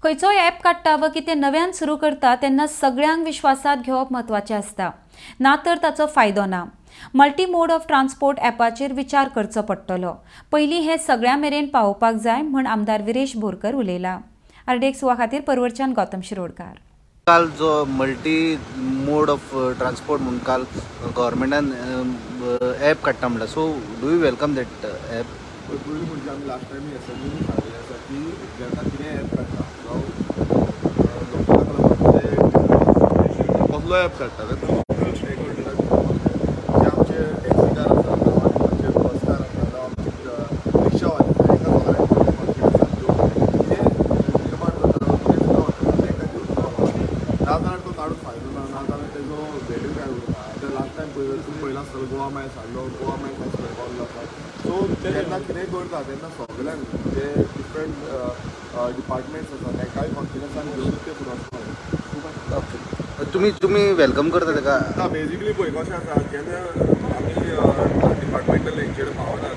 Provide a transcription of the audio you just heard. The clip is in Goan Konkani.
खंयचोय ॲप काडटा वा कितें नव्यान सुरू करता तेन्ना सगळ्यांक विश्वासात घेवप म्हत्वाचें आसता, ना तर ताचो फायदो ना. मल्टी मोड ऑफ ट्रान्सपोर्ट ॲपाचेर विचार करचो पडटलो. पयलीं हें सगळ्यां मेरेन पावोवपाक जाय म्हूण आमदार विरेश बोरकर उलयला. आरडीएक्स सुवा खातीर परवरच्यान गौतम शिरोडकार. काल जो मल्टी मोड ऑफ ट्रान्सपोर्ट म्हणून काल गव्हर्मेंटान ॲप काडटा म्हणला, so do you welcome that app? पयलीं म्हणजे आमी लास्ट टायम एसेंब्लीन सांगलेलें आसा की जेन्ना कितें एप काडटा जावं लोकांक लागून ते कसलो एप काडटा तेन्ना लोकल स्टेक होल्डराक जे आमचे टॅक्सीकार आसा जावं आमचे बसकार आसा जावं आमचे रिक्षावाले आसा, तांकां सगळ्यांक कॉन्फिडन्सान घेवन कितें निर्माण जाता, कितें सुद्दां वता, तांकां घेवन नाजाल्यार तो काडून फायदो ना, नाजाल्यार तेजो व्हॅल्यू काय उरना. आतां लास्ट टायम पळयलो, तुमी पळयला आसतलो, गोवा मायल्स हाडलो, गोवा मायल्स आयज खंय पावलो आसा. सो जेन्ना कितेंय करता तेन्ना सगळ्यांक जे डिफरंट डिपार्टमेंट्स आसा तांकांय कॉन्फिडन्सान घेवन ते फुडें वचपाक. ओके, तुमी welcome करता ताका? ना, बेजिकली पळय कशें आसा, जेन्ना आमी डिपार्टमेंटल हेंचेर पावना